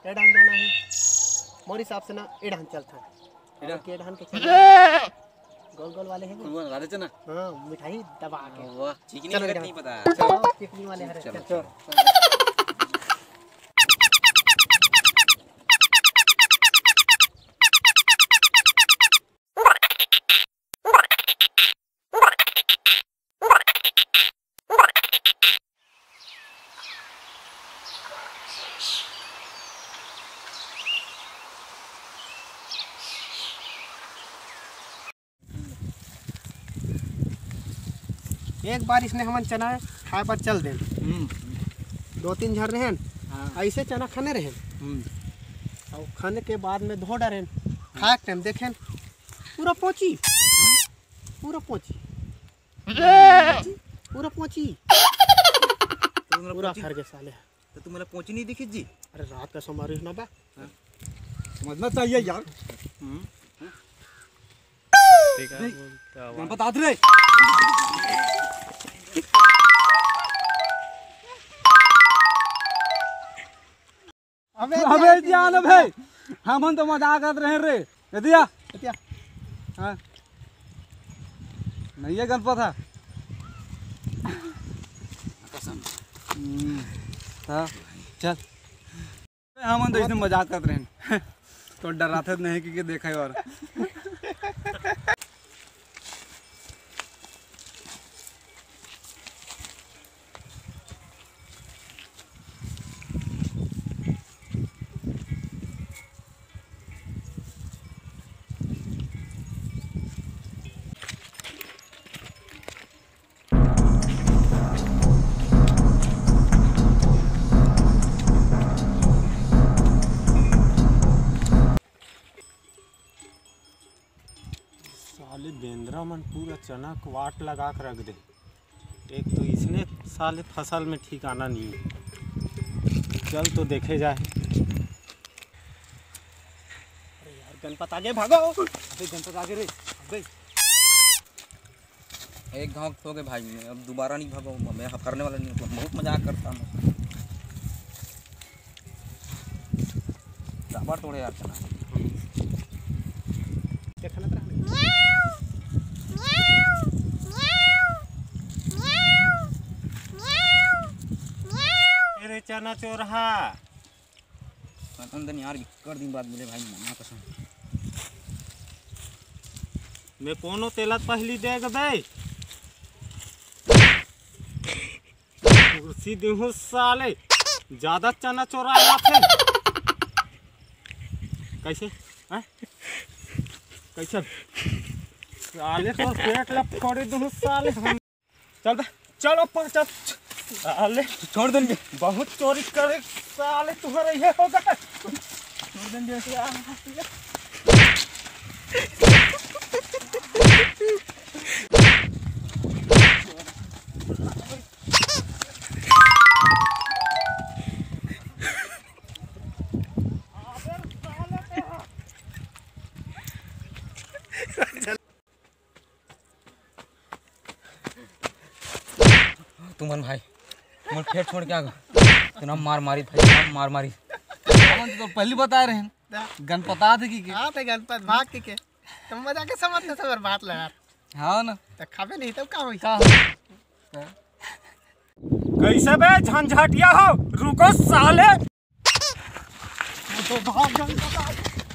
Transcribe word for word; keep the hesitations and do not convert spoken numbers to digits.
ए डहन जाना हे। मोर हिसाब से ना ए डहन चलथन। ए डहन? के डहन के चल। गोल गोल वाले हे ना? गोल वाले चना? हाँ, मिठाई दबा के। वाह, चिकनी चलो, ए डहन। नहीं पता। चलो, चिकनी वाले हरे। चलो, चल। चलो। एक बारिश ने हमन चना खाए बर चल देन। हम्म। दो तीन झन रहेन, हाँ। ऐसे चना खाने रहेन। हम्म। और खाने के बाद में धो डरेन। खाए के टाइम देखेन, पूरा पोची। पूरा पोची। पूरा पोची। पूरा पोची? खर के साले। तो तुमला पोची नहीं दिखी जी? अरे, रात का समारोह ना बा। हाँ। समझना चाहिए यार। हम्म। ठीक है। नहीं, बोलता हम बतात रहे। अबे अबे जान भाई, हमन तो मजाक करत रहे रे। ए दिया। ए दिया। हाँ। नहीं है गणपत है। कसम। हम्म, हाँ, चल। हमन तो इसने मजाक करत रहे। तो डराते नहीं कि, कि देखा ही और। साले बेंदरा मन पूरा चना के वाट लगा के रख दे। एक तो इसने साले फसल में ठिकाना नहीं है। चल तो देखे जाए। अरे यार, गणपत आगे, भागो। अबे गणपत आगे रे। अबे एक घाव खो गए भाई, मैं अब दोबारा नहीं भागो, मैं हफरने वाला नहीं हूँ, बहुत मजाक करता हूँ। रबर तोड़े यार चना। देखा ना तेरा। तेरे चना चोरहा। पता नहीं यार, कर दिन बाद मिले भाई, मना कसम। मैं कोनो तेला पहली देख बे। कुर्सी देहूं साले, ज्यादा चना चोरा लाथे। कैसे? हैं? कैसे? साले तो पेट ला फोड़ी दूं साले हम। चल बे, चल ऊपर चल। साले छोड़ देंगे। बहुत चोरी करे साले, तुम्हारा ये होगा। छोड़ देंगे। तुमन भाई, तुमन फेर छोड़ के आ गए। इतना मार मारी भाई, इतना मार मारी। हमन तो पहली बता रहे हैं। गणपत आ थे कि के? हाँ, ते गणपत भाग के के? तुम मजा के समझते सबर बात लगा। हाँ ना। तो खाबे नहीं तो का होई? का होई? कैसे बे झंझटिया हो? रुको साले। तो भाग गणपत आ गए।